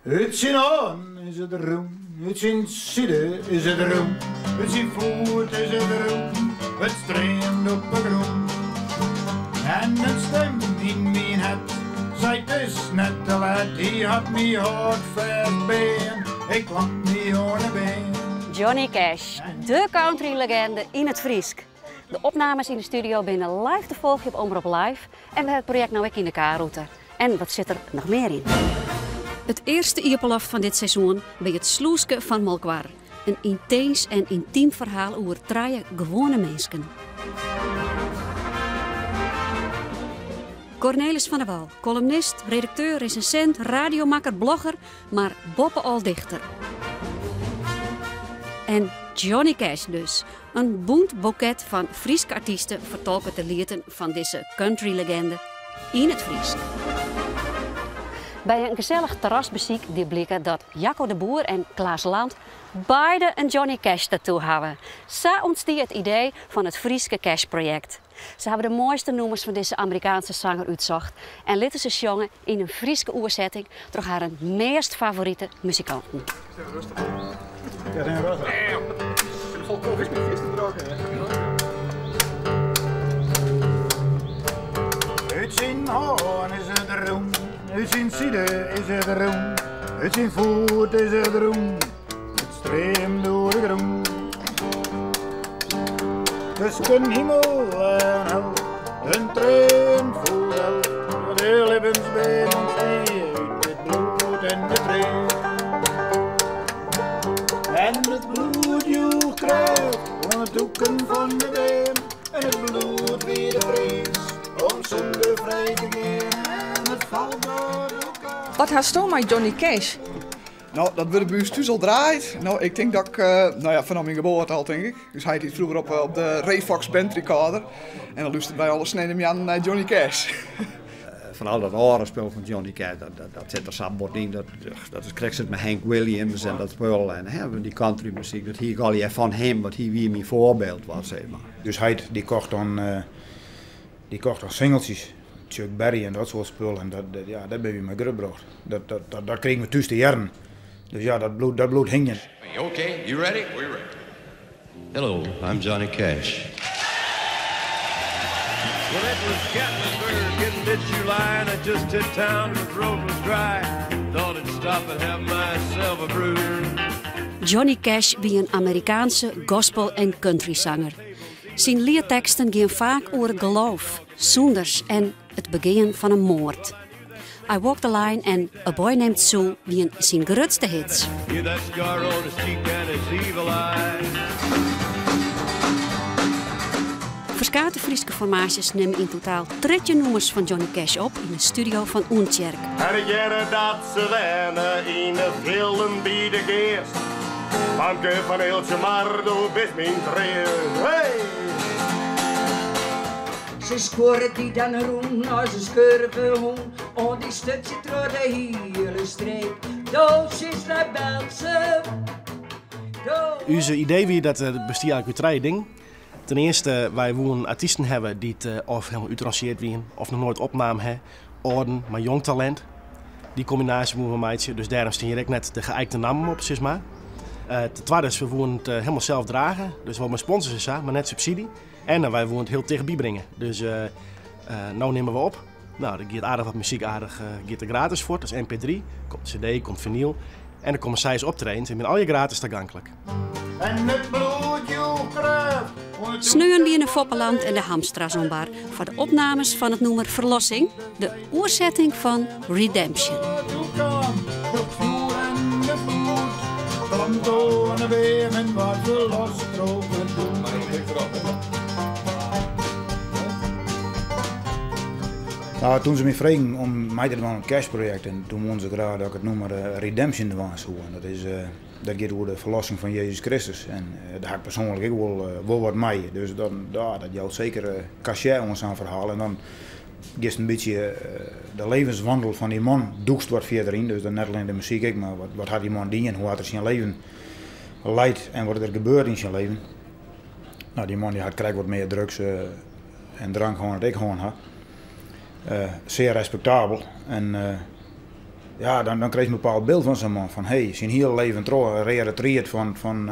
Ut syn hân is it rûn, út syn side is it rûn, út syn foet is it rûn, it streamt op 'e grûn. En in stim yn myn hert seit 't is net te let, hy hat my hâld fêst bean, ik klamp my oan 'e beam. Johnny Cash, de countrylegende yn it Frysk. De opnames yn de studio binne live te folgjen op Omrop Live en we ha it projekt no ek yn de K-rûte. En wat sit der noch mear yn? It earste iepenloft fan dit seizoen by it Slûske fan Molkwar. In yntins en yntym ferhaal oer trije gewoane minsken. Cornelis van der Wal, kolumnist, redakteur, resensint, radiomakker, blogger, mar boppe-al dichter. En Johnny Cash dus. In bûnt boeket fan Fryske artysten fertolket de lieten fan dizze countrylegende yn it Frysk. By in gesellich terrasbesyk die bliken dat Jacco de Boer en Klaas Land beide in Johnny Cash tattoo hawwe. Sa ûntstie it idee fan it Fryske Cash-projekt. Se hawwe de moaiste nûmers fan dizze Amerikaanske sanger útsocht en litte se sjonge yn in Fryske oersetting troch harren meast favorite muzikanten. Ut syn hân is it rûn, út syn side is it rûn, út syn foet is it rûn, it streamt oer de grûn. Tusken himel en hel, in trean fol del, de libbensbeam ûntstie út it bloed en de treen. En it bloed joech krêft oan de tûken fan de beam, en it bloed wie de priis om sûnde frij te gean. En it folk dat doe kaam. Wat hasto mei Johnny Cash? No, dat wurdt by ús thús al draaid. No, ik tink dat ik, no ja, fanôf myn geboarte al, tink ik. Us heit hie froeger op, op de Revox bandrecorder. En dan lústeren wy alle sneontemiddei nei Johnny Cash. Foaral dat âlde spul fan Johnny Cash, dat, dat, dat sit der sa bot yn. Dat, dat is krekt sa mei Hank Williams en dat spul. En hè, dy countrymuzyk, dat hie ik allegear fan him, want hy wie myn foarbyld, wat sis mar. Us heit dy kocht dan, dy kocht dan singeltsjes, Chuck Berry en dat soart spul. En dat, ja, dêr binne wy mei grutbrocht. Dat, dat, dat, dat krigen we thús te hearren. Dus ja, dat bliuwt, dat bliuwt hingjen. Okay, you ready? We're ready. Hello, I'm Johnny Cash. Well, it was Gatlinburg in mid-July, and I just hit town and the road was dry. Thought I'd stop and have myself a brew. Johnny Cash wie in Amerikaanse gospel en countrysanger. Syn lietteksten gean faak oer it geloof, sûnders en it begean fan in moard. I Walk the Line en A Boy Named Sue wienen syn grutste hits. Ferskate Fryske formaasjes nimme yn totaal 13 nûmers fan Johnny Cash op yn de studio fan Oentsjerk. En ik hearde dat se wenne yn de fjilden by de geast. Famke fan Eeltsjemar, do bist myn treast. Hey! Se skuorret dy dan rûn as in skurge hûn, oan dy sturtsje troch de hiele streek. Do sitst nei Berltsum, do. Us idee wie dat it bestie eigentlik út trije dingen. Ten earste, wy woenen artysten hawwe dy't of hielendal útranseard wienen of noch noait opnaam ha, âlden mei jong talint. Dy kombinaasje woenen we meitsje, dus dêrom stean hjir ek net de geijkte nammen op, sis mar. Ten twadde, we woenen it hielendal sels drage, dus wol mei sponsors en sa, mar net subsydy. En wy woenen it hiel tichtby bringe. Dus no nimme we op. No, der giet aardich wat muzyk aardich giet der gratis fuort. Dat is mp3, komt cd, komt finyl. En der komme seis optredens en binne allegear gratis tagonklik. En it bloed joech krêft oan it Sneon wiene Foppeland en de Hamstra's oan bar foar de opnames fan it nûmer Ferlossing, de oersetting fan Redemption. Doe kaam troch fjoer en de floed, klampt oan 'e beam en waard ferlost troch it bloed. Nou, toen se my fregen om mei te dwaan oan it Cash-projekt, en toen woenen se graach dat ik it nûmer Redemption dwaan soe. En dat is, dat giet oer de ferlossing fan Jezus Kristus. En dêr ha ik persoanlik ek wol, wol wat mei. Dus dan, ja, dat jout seker cachet oan sa'n ferhaal. En dan giest in bytsje de levenswandel fan dy man dûkst wat fierder yn. Dus dan net allinne de muzyk ek, mar wat, wat hat dy man dien, hoe hat er syn leven leid en wat is der gebeurd yn syn leven. Nou, dy man dy hat krekt wat mear drugs en drank hân as ik hân ha. Sear respektabel. En. Ja, dan, dan krijg je een bepaald beeld van zo'n man. Van hé, hey, zijn hele leven troch, een reade tried van, van,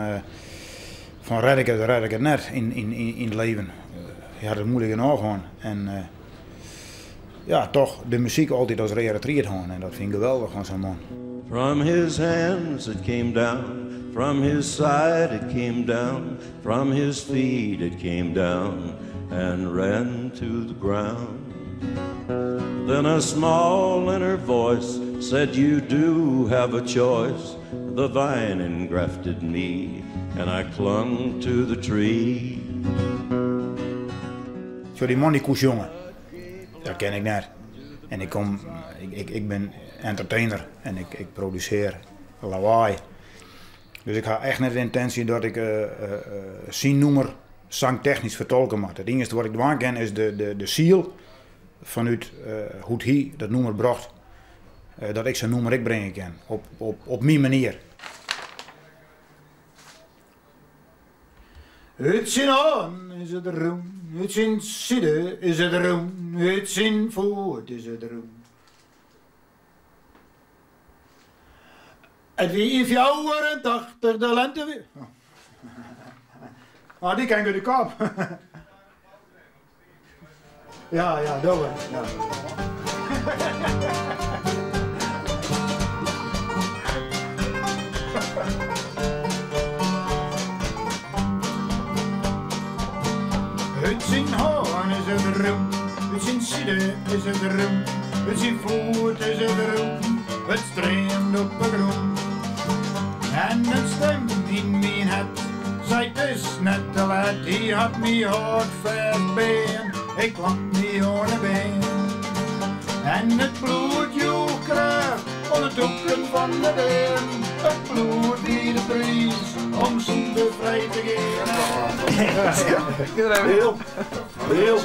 van red ik het, red ik het net in, in, in, in het leven. Hij had het moeilijk genoeg gewoon. En ja, toch de muziek altijd als reade tried gewoon. En dat vind ik geweldig van zo'n man. From his hands it came down, from his side it came down, from his feet it came down and ran to the ground. Then a small inner voice said, You do have a choice. The vine engrafted me, and I clung to the tree. Zo die man die koe jongen, dat ken ik net. En ik, kom, ik, ik, ik ben entertainer en ik, ik produceer lawaai. Dus ik ha echt net de intentie dat ik zijn nûmer zangtechnisch vertolken moet. Het enige wat ik dwaan ken is de, de, de ziel vanuit hoe hij dat nûmer brocht. Dat ik zijn nûmer ik bringen kin. Op, op, op mijn manier. Ut syn hân is it rûn, út syn side is it rûn, út syn foet is it rûn. It wie yn 84 de lente wie. Ah, dy ken ik út de kop. Ja, ja, dat ja. Ut syn hân is it rûn, út syn side is it rûn, út syn foet is it rûn, it streamt op 'e grûn. En in stim yn myn hert sei it is net te let, hy hat my hâld fêst bean, ik klamp my oan 'e beam. En it bloed joech krêft oan de tûken fan de beam, it bloed wie de priis om sûnder frij te gean. Heel. Heel.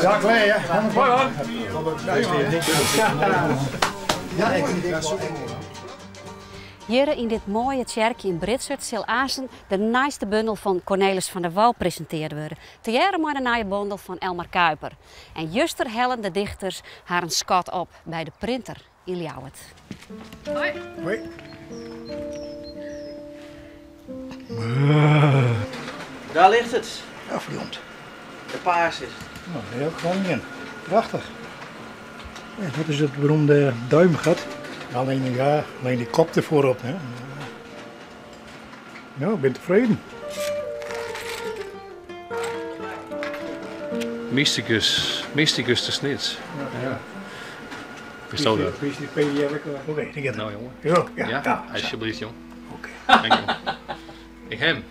Ja, klaar hè. Hoi man. Ja, ik Hjir yn dit moaie tsjerkje yn Britswert sil aansten de nijste bundel fan Cornelis van der Wal presintearre wurde, tegearre mei de nije bondel fan Elmar Kuiper. En juster hellen de dichters harren skat op by de printer yn Ljouwert. Hoi. Hoi. Daar ligt het. Ja, verdomd. De paars is het. Nou, heel gewoon Prachtig. Ja, dat is het beroemde duimgat. Alleen, ja, alleen die kop ervoor op. Hè. Nou, ik ben tevreden. Mysticus, Mysticus de Snits. Ja. ja. Versta dat? Oké, ik get Nou jongen. Ja, ja, ja, ja. Alsjeblieft jong. Oké. Dank je. Ik hem.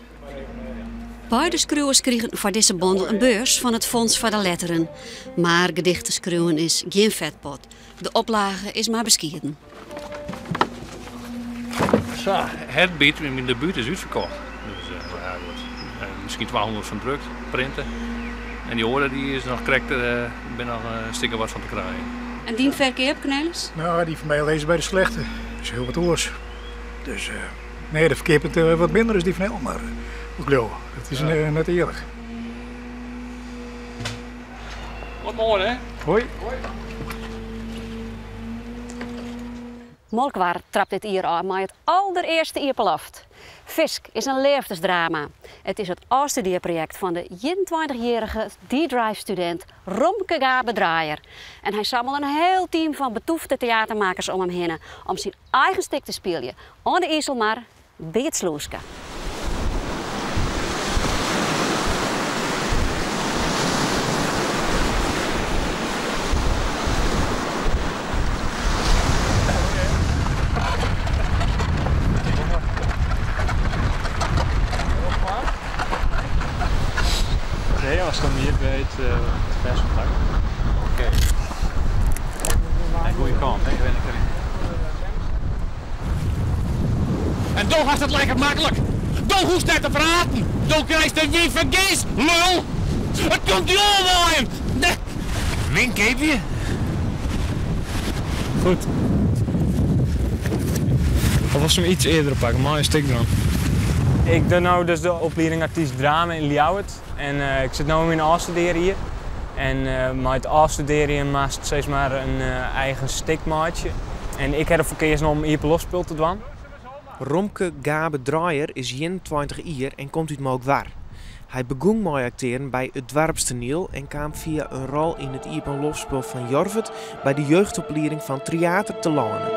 Beide skriuwers krigen foar dizze bondel in beurs fan it Fonds foar de Letteren. Mar gedichten skriuwen is gjin fetpot. De oplage is mar beskieden. Zo, Heartbeat, myn debút is útferkocht. Dus uh, ja, goed. Uh, miskien 200 fan drukt, printen. En dy oare dy is noch krekt, uh, bin noch in stikke wat fan te krijen. En dyn ferkeap, Cornelis? Nou, dy fan my lizze by de slechte. Dat is hiel wat oars. Dus uh, nee, de ferkeap it wat minder is dy fan Elmar. Ik leau, dat is ja. net earlik. Wat moai hè? Hoi. Hoi. Molkwar trapt dit jier ôf mei it alderearste iepenloft. Fisk is in leafdesdrama. It is it ôfstudearprojekt fan de 21-jierrige D-Drive-studint Romke Gabe Draaier. En hy sammele in hiel team fan betûfte teatermakers om him hinne om syn eigen stik te spyljen oan de Iselmar by it Slûske. Nee, als dan hier bij het vers contact. Oké. Okay. Goeie kant, hè? Ik ben En do hast it lekker maklik. Do hoechst net te praten. Do krijst it wiif fergees, lul. It komt dy oanwaaien. Myn keapje? Goed. Of was hem iets eerder pakken, maar een stik dan. Ik doe nu dus de opleiding artiest drama in Ljouwert. En ik zit nu in mijn afstuderen hier. En met het afstuderen maakt steeds maar een eigen stikmaatje. En ik ha derfoar keazen om iepenloftspul te dwaan. Romke Gabe Draaijer is 21 jier en komt út Molkwar. Hy begûn mei aktearen by it doarpstoaniel en kaam fia in rol yn it iepenloftspul fan Jorwert by de jeugdoplieding fan Tryater telâne.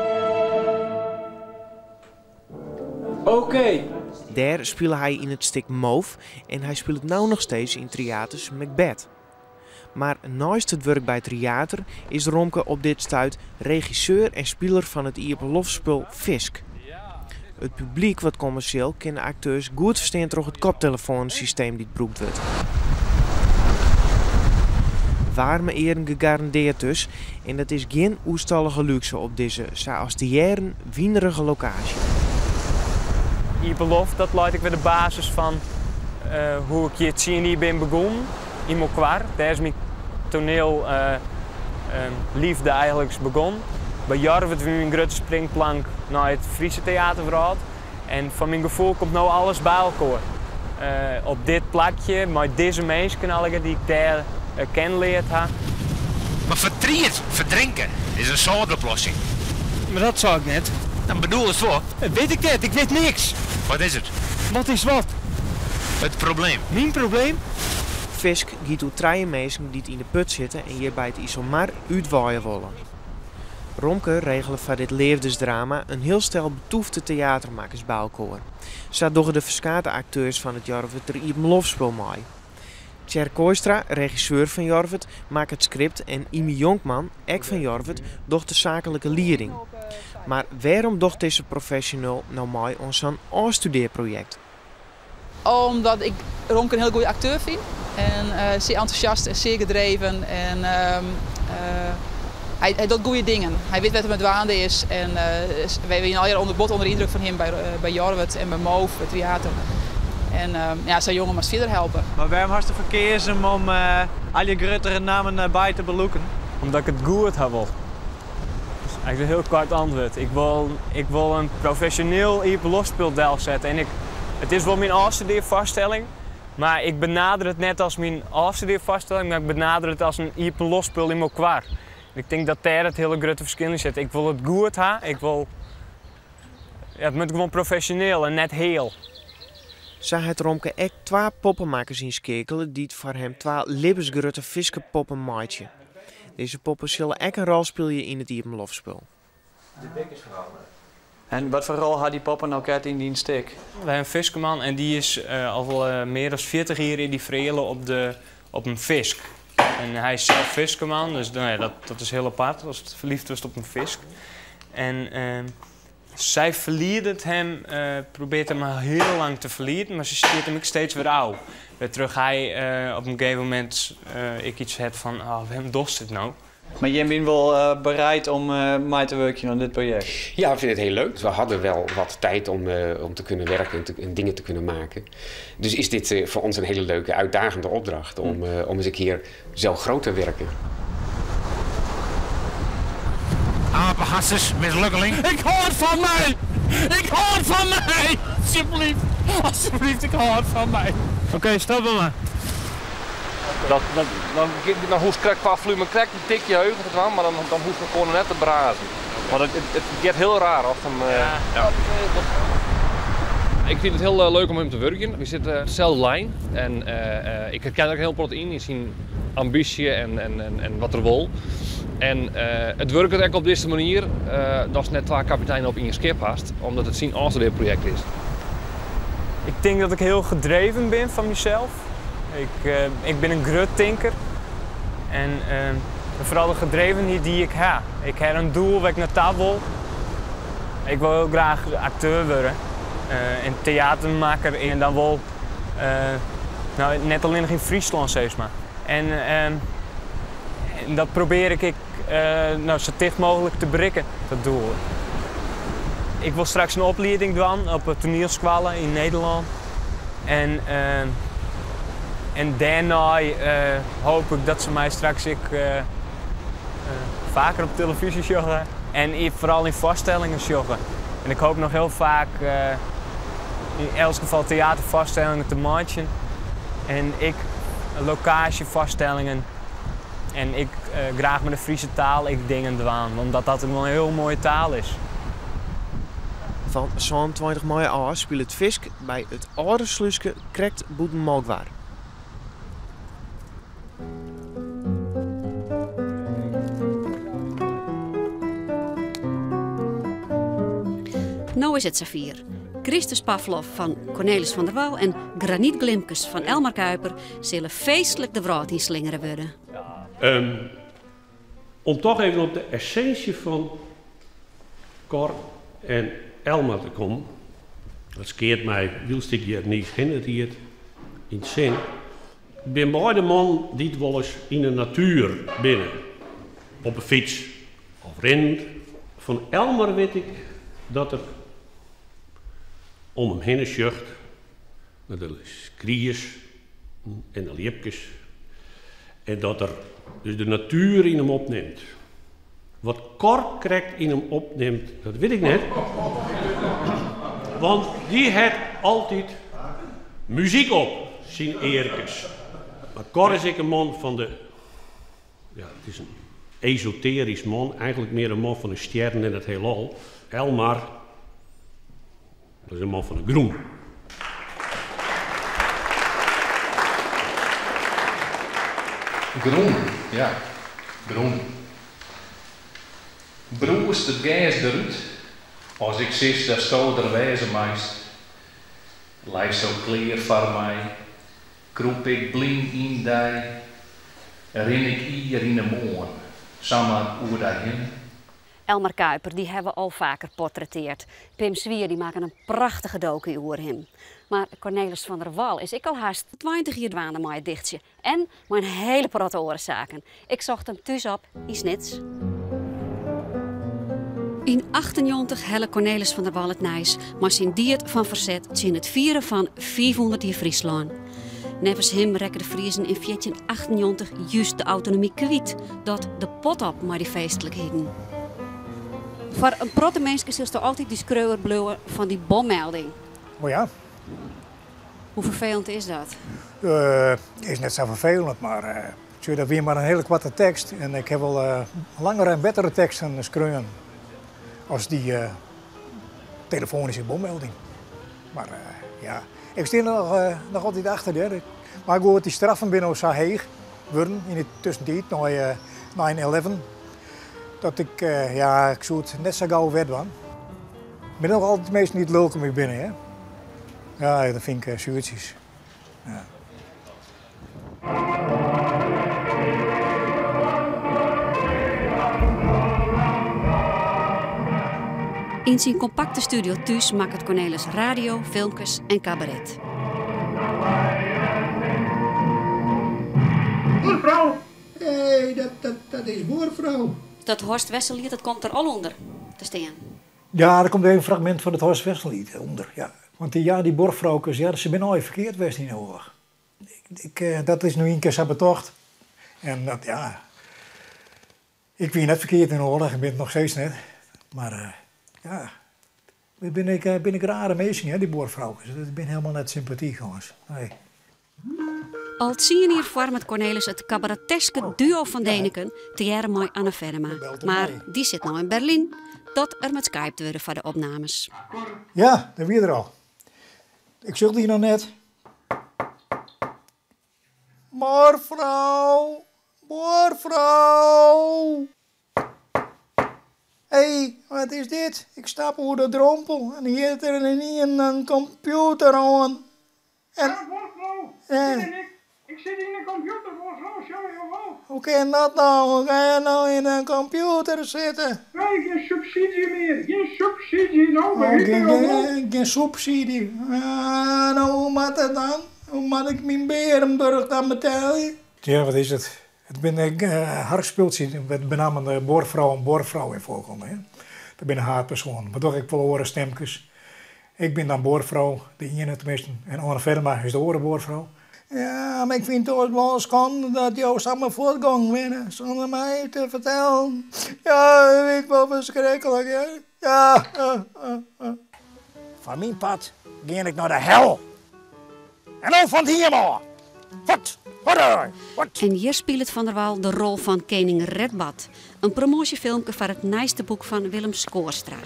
Oké. Dêr spile hy yn it stik Moof en hy spilet no noch steeds yn Tryater's Macbeth. Mar neist it wurk by Tryater is Romke op dit stuit regisseur en spiler fan it iepenloftspul Fisk. It publyk wat komme sil kin de akteurs goed ferstean troch it koptelefoansysteem dy't brûkt wurdt. Waarme earen gegarandeard dus en dat is gjin oerstallige lúkse op dizze sa as te hearren winerige lokaasje. Iepenloft, dat leit ek wer de basis fan hoe ik hjir tsien jier bin begûn yn Molkwar. Dêr is myn toanielleafde eigenliks begûn. By Jorwert wie myn grutte springplank nei it Fryske teaterwrâld. En foar myn gefoel komt no alles by elkoar. Op dit plakje, mei dizze minsken allegear dy't ik dêr kennen leard ha. Mar fertriet ferdrinke is in sâltoplossing. Mar dat sei ik net. Dan bedoelst wol. Wit ik net, ik wit niks. Wat is it? Wat is wat? It probleem. Myn probleem? Fisk giet oer trije minsken dy't yn de put sitte en hjir by it Iselmar útwaaie wolle. Romke regele foar dit leafdesdrama in hiel stel betûfte teatermakkers by elkoar. Sa dogge de ferskate akteurs fan it Jorwerter iepenloftspul mei. Tjerk Kooistra, regisseur fan Jorwert, makke it skript en Imy Jonkman, ek fan Jorwert, docht de saaklike lieding. Mar wêrom docht dizze professional no mei oan sa'n ôfstudearprojekt? Omdat ik Romke in hiel goede akteur fyn. En sear entûsjast en sear gedreven. En hy docht goede dingen. Hy wit wêr't er mei dwaande is. En wy wiene allegear bot ûnder de yndruk fan him by Jorwert en by Moof, by Tryater. En ja, sa'n jonge moatst fierder helpe. Mar wêrom hast derfoar keazen om al dy gruttere nammen by te belûken? Omdat ik it goed ha wol. Dat is eigentlik in hiel koart antwurd. Ik wol, ik wol in profesjoneel iepenloftspul delsette en ik, it is wol myn ôfstudearfoarstelling, mar ik benader it net as myn ôfstudearfoarstelling, mar ik benader it as in iepenloftspul yn Molkwar. En ik tink dat dêr it hiele grutte ferskil yn sit. Ik wol it goed ha, ik wol, ja, it moat gewoan profesjoneel en net heal. Sa hat Romke ek twa poppemakkers ynskeakele dy't foar him twa libbensgrutte fiskepoppen meitsje. Dizze poppen sille ek in rol spylje yn it iepenloftspul. De bek is ferandere. En wat foar rol ha dy poppen no krekt yn dyn stik? We ha in fiskeman en dy is al mear as 40 jier is dy fereale op, de, op in fisk. En hy is sels fiskeman, dus no ja, dat, dat is hiel apart ast ferliefd wurdst op in fisk. En sy ferliedet him, probearret him al hiel lang te ferlieden, mar se stjit him ek steeds wer ôf. Wêrtroch hy op in gegeven momint ek iets hat fan, oh, wêrom dochst dit no? Mar jim binne wol bereid om mei te wurkjen oan dit projekt? Ja, we vinden het heel leuk. We hadden wel wat tijd om te kunnen werken en dingen te kunnen maken. Dus is dit voor ons een hele leuke, uitdagende opdracht om eens een keer zo groot te werken. Apehassers, mislukkeling. Ik hâld fan my! Ik hâld fan my! Alsjeblieft, alsjeblieft, ik hâld fan my. Oké, stop mar. Dat, dat, dan, dan hoechst krekt kwa folume krekt in tikje heger te dwaan, mar dan, dan hoechst elkoar net te brazen. Want it giet hiel raar oft him. Ja. Ik fyn it hiel leuk om him te wurkjen. Wy sitte deselde lijn en ik herken der ek hiel protte yn, yn syn ambysje en wat er wol. En it wurket ek op dizze manier datst net twa kapiteinen op ien skip hast, omdat it syn ôfstudearprojekt is. Ik tink dat ik hiel gedreven bin fan mysels. Ik, ik bin in grut tinker. En foaral de gedrevenheid dy't ik ha. Ik ha in doel wêr't ik nei ta wol. Ik wol hiel graach akteur wurde en teatermakker en dan wol no, net allinnich yn Fryslân sis mar. En, en dat probearje ik ek no, sa ticht mooglik te berikken, dat doel. Ik wol straks in oplieding dwaan op de toanielskoalle yn Nederlân. En, en dêrnei hoopje ik dat se my straks ek faker op telefyzje sjogge en foaral yn foarstellingen sjogge. En ik hoopje noch hiel faak yn elts gefal teaterfoarstellingen te meitsjen en ek lokaasjefoarstellingen. En ik graach mei de Fryske taal ek dingen dwaan, omdat dat gewoan in hiel moaie taal is. Fan 27 maaie ôf spilet Fisk by it âlde slúske krekt bûten Molkwar. No is it safier. Christus Pavlov fan Cornelis van der Wal en Granietglimkes fan Elmar Kuiper sille feestlik de wrâld ynslingere wurde. Om toch even op de essinsje fan Cor en Elmar te kommen, dat skeat my wylst ik hjir niis hinne ried yn 't sin. It binne beide mannen dy't wolris yn 'e natuer binne, op 'e fyts of rinnend. Fan Elmar wit ik dat er om him hinne sjocht nei de skries en de ljipkes en dat er dus de natuer yn him opnimt. Wat Cor krekt yn him opnimt, dat wit ik net. Want dy hat altyd muzyk op syn earkes. Mar Cor is ek in man fan de, ja, it is in esotearysk man, eigentlik mear in man fan de stjerren en it heelal. Elmar, dat is in man fan de grûn. Grûn, ja, grûn. Brûst it gers derút as ik sis datsto der wêze meist? Leisto klear foar my, krûp ik blyn yn dy, rin ik ier yn 'e moarn samar oer dy hinne? Elmar Kuiper, dy hawwe we al faker portretteard. Pim Zwier dy makke in prachtige doku oer him. Mar Cornelis van der Wal is ek al hast 20 jier dwaande mei it dichtsjen en mei in hiele protte oare saken. Ik socht him thús op yn Snits. Yn 98 helle Cornelis van der Wal it nijs mei syn died fan ferset tsjin it fieren fan 500 jier Fryslân. Neffens him rekken de Friezen yn 1498 just de autonomy kwyt, dat de pot op mei dy feestlikheden. Foar in protte minsken silsto altyd dy skriuwer bliuwe fan dy bommelding. O ja. Hoe ferfelend is dat? Uh, is net sa ferfelend, mar uh, dat wie mar in hiele koarte tekst en ik ha wol uh, langere en bettere teksten skreaun as dy uh, telefoanyske bommelding. Mar ja, ik stean der noch, noch altyd achter. Hear. Mar goed, dy straffen binne no sa heech wurden yn de tuskentiid nei 9-11 dat ik, ja, ik soe it net sa gau wer dwaan. Der binne noch altyd minsken dy't lulk op my binne, hear. Ja, dat fyn ik suertsjes. Ja. Yn syn kompakte studio thús makket Cornelis radio, filmkes en kabaret. Buorfrou! Hé, dat, dat, dat is buorfrou. Dat Horst Wesselliet, dat komt der al ûnder te stean. Ja, der komt even in fragmint fan it Horst Wesselliet ûnder, ja. Want dy, ja, dy buorfroukes, ja, se binne allegear ferkeard west yn de oarloch. Ik, ik, dat is no ien kear sa betocht. En dat, ja, ik wie net ferkeard yn de oarloch, ik bin it noch steeds net. Mar uh, ja, binne ek, binne ek rare minsken, hè, dy buorfroukes. Dat binne helemaal net sympatyk, jonges. Nee. Al tsien jier foarmet Cornelis it kabareteske duo Van Däniken tegearre mei Anne Fennema. Mar dy sit no yn Berlyn, dat der moat skypt wurde foar de opnames. Ja, dêr wie er al. Ik sjoch dy noch net. Buorfrou, buorfrou! Hé, wat is dit? Ik stap oer de drompel en hjir is der ien in kompjûter oan. En, eh. Ik sit yn de kompjûter, buorfrou, sjoch jo wol. Hoe kin dat no? Hoe kin je no yn in kompjûter sitte? Nee, gjin subsydzje mear, gjin subsydzje, no begryp jo wol. Gjin subsydzje. No, hoe moat it dan? Hoe moat ik myn bearenburch dan betelje? Ja, wat is it? It binne harkspultsjes wêr't benammen de buorfrou en buorfrou yn foarkomme. Dat binne de haadpersoanen, mar doch ek wol oare stimkes. Ik bin dan buorfrou, de iene teminsten, en Anne Fennema is de oare buorfrou. Ja, mar ik fyn it oars wol in skande dat jo samar fuortgongen binne sûnder my te fertellen. Ja, dat wie wol ferskriklik, hear. Ja. Foar myn part gean ik nei de hel. En no fan it hiem ôf. Fuort! En hjir spilet Van der Wal de rol fan kening Redbad, in promoasjefilmke foar it nijste boek fan Willem Schoorstra.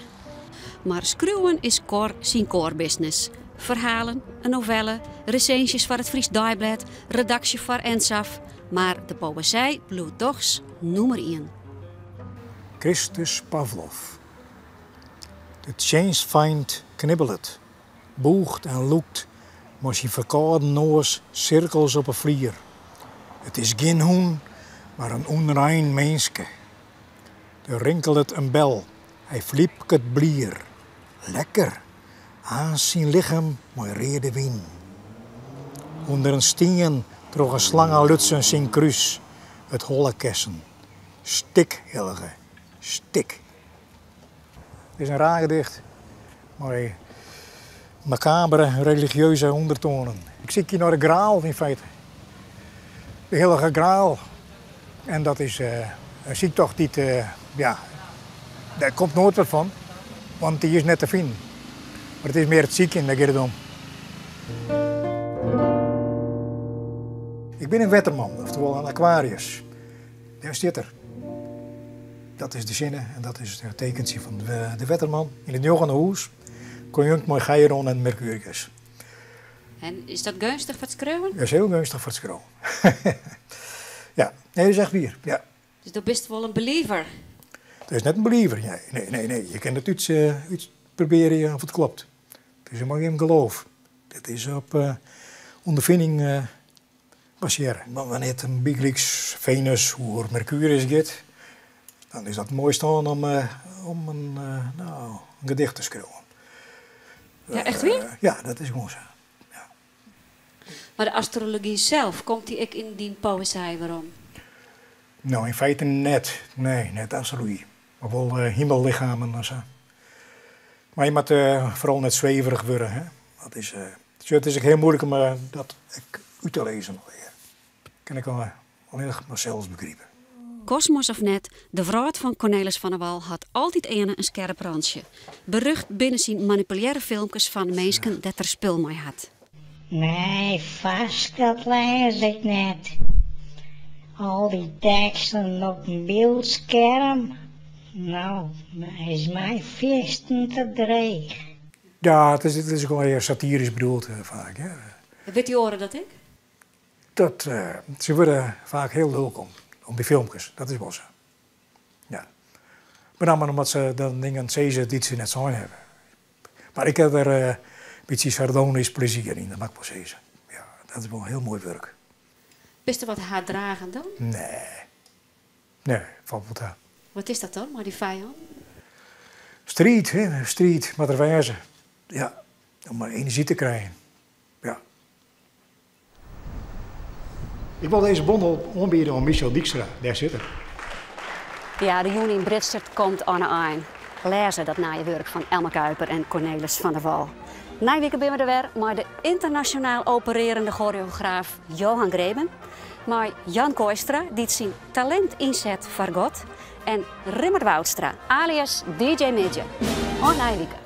Mar skriuwen is Cor syn core-business. Ferhalen, in novelle, resinsjes foar it Frysk Deiblêd, redaksje foar Ensafh. Mar de poëzij bliuwt dochs nûmer ien. Christus Pavlov. De tsjinstfeint knibbelet, bûcht en lûkt mei syn ferkâlden noas sirkels op 'e flier. It is gjin hûn, mar in ûnrein minske. Der rinkelet in bel, hy flybket blier. Lekker, aanst syn lichem mei reade wyn. Under in stien troch in slange lutsen syn krús, it hollekessen. Stik, hillige, stik. It is in raar gedicht mei makabere religieuze ûndertoanen. Ik sykje nei de graal yn feite. De hillige graal. En dat is in syktocht dy't, ja, dêr komt noait wat fan, want dy is net te finen. Mar it is mear it sykjen, dêr giet it om. Ik bin in wetterman, oftewol in aquarius. Dêr stiet er. Dat is de sinne en dat is it tekentsje fan de wetterman yn it njoggende hûs, konjunkt mei Chiron en Mercurius. En is dat geunstich foar it skriuwen? Dat is hiel geunstich foar it skriuwen. Ja, nee, dat is echt wier. Ja. Dus do bist wol in believer? Dat is net in believer, nee. Nee, nee, nee. Je kin it út, útprobearje oft it klopt. It is helemaal gjin geloof. It is op ûnderfining basearre. Mar wannear't it bygelyks Venus oer Mercurius giet, dan is dat in moai stân om, om in, no, in gedicht te skriuwen. Ja, echt wier? Ja, dat is gewoan sa. Ja. Mar de astrology sels, komt dy ek yn dyn poëzij werom? No, yn feite net. Nee, net astrology. Mar wol himellichamen en sa. Mar je moatte foaral net sweverich wurde. Hè? Dat is, it is ek hiel muoilik om dat ek út te lizzen allegear. Kin ik allinnich mar sels begripe. Kosmos of net, de wrâld fan Cornelis van der Wal hat altyd earne in skerp rantsje. Berucht binne syn manipulearre filmkes fan minsken dêr't er spul mei hat. Nee, farsk dat lês ik net. Al dy teksten op in byldskerm, no, is my fierstente dreech. Ja, it is ek wol ear satirysk bedoeld faak. Witte dy oaren dat ek? Dat, se wurde faak hiel lulk om dy filmkes, dat is wol sa. Ja. Benammen omdat se dan dingen sizze dy't se net sein hawwe. Mar ik ha der in bytsje sardonysk plezier yn, dat moat ik wol sizze. Ja, dat is wol hiel moai wurk. Bist wat haatdragend dan? Nee. Nee, falt wol ta. Wat is dat dan, mei dy fijân? Striid, hè. Striid moat der wêze. Ja, om enerzjy te krijen. Ja. Ik wol dizze bondel oanbiede oan Michel Dykstra, dêr sit er. Ja, de jûn yn Britswert komt oan 'e ein. Lêze dat nije wurk fan Elma Kuiper en Cornelis van der Wal. Nije wike binne we der wer mei de ynternasjonaal operearjende goreograaf Johan Greben, mei Jan Kooistra, dy't syn talint ynset foar God, en Rimmert Woudstra, alias DJ Midge. Oant nije wike.